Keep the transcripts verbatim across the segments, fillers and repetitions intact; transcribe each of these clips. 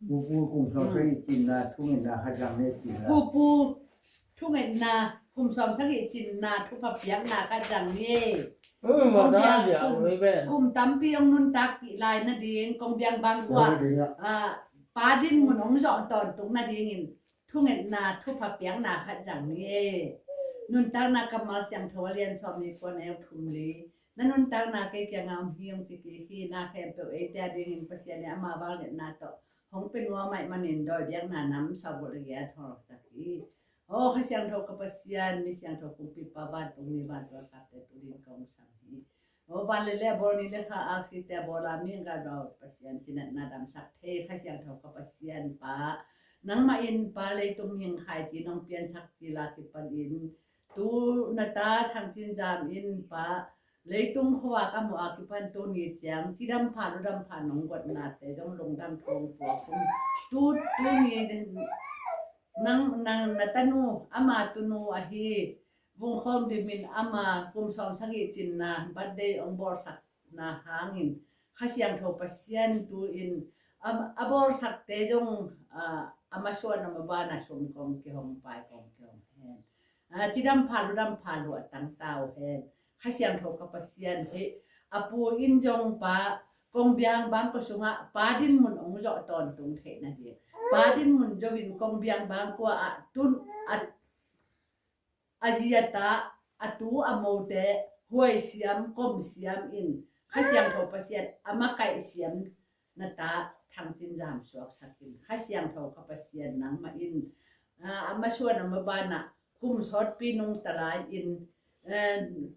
Pupu kum sawm sagih cinna, thungetna khat zang ni cinna. Pupu thungetna, kum sawm sagih cinna, thupha piakna khat zang ni. Kum tampi hong nuntak kik lai nading, kong biang bang kua, pa din mun hong zawh tawntung nadingin thungetna, thupha piakna khat zang ni. Nuntakna kammal siangtho a lian sawm ni kua neu thum li. Na nuntakna kei kiangah om hi hong ci kik hi. Na khempeuh eite a dingin Pasian in ama vangliatna tawh hong pia nuam ahih manin dawi biakna nam sawm le giat hong sak hi. Aw Kha Siangtho ka Pasian, mi siangtho kumpipa, vantung mi vantung a kapte, tu ding kong sang hi. Aw van le lei a bawl, ni le kha aksite a bawl a, mi galbau Pasian, cinatna damsak thei Kha Siangtho ka Pasian pa, nangmah in pa leitung mihing khaici nong piansak cil a kipanin, tu na ta Thang Cin Zam in pa leitung khuavak a muh a kipan tuni ciang cidam pha ludam pha nong guatnate zong lungdam thong tua kum, tu tuni nang, nang na tanu, ama tunu ahi Vung Khawm Dim in ama kum sawm sagih cinna birthday hong bawlsakna hangin Kha Siangtho Pasian tu-in a bawlsakte zong a masuan a maban a sum kong kihong, pai kong kihong hen. Cidam pha ludam pha lua tangtau hen. Kha Siangtho ka Pasian hi. A pu in zong pa kong biang bang ko sungah pa din mun hong zawh tawntung theih nading, pa din mun zo in kong biang bang kua ah tun a a zi a ta, a tu a mote huai siam, kom siam in Kha Siangtho Pasian a makaih siam na ta Thang Cin Zam suaksak in Kha Siangtho ka Pasian nangmah in a masuan a maban ah kum sawtpi nungta lai in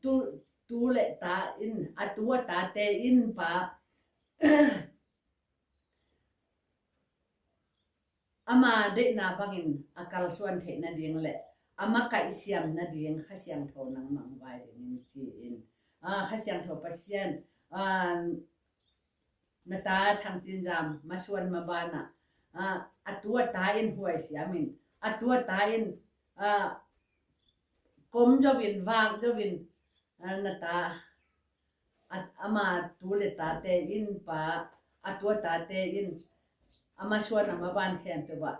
tu, tu le ta in, a tu a tate in pa ama deihna bangin a kalsuan theih nading le a makaih siam nading Kha Siangtho nangmah hong vai dingin ci-in, Kha Siangtho Pasian na ta Thang Cin Zam masuan maban ah a tu a ta in huai siam in, a tu a ta in kom zo in, vak zo in, na ta ama tu le tate in pa, a tu a tate in a masuan a maban khempeuh ah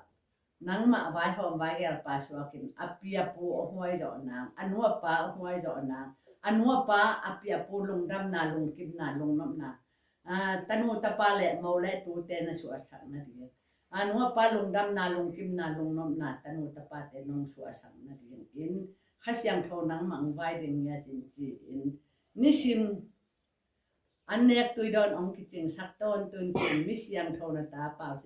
nangmah vaihawm vaigelpa suakin a pi a pu a huai zawh nang, a nu a pa a huai zawh nang, a nu a pa, a pi a pu lungdamna, lungkimna, lungnopna, tanu tapa le mo le tute na suahsak nading, a nu a pa lungdamna, lungkimna, lungnopna tanu tapate nong suahsak nadingin Kha Siangtho nangmah hong vai ding hi a cin ci-in, nisim an nek tui dawn hong kicingsak tawntung in mi siangtho na ta Pau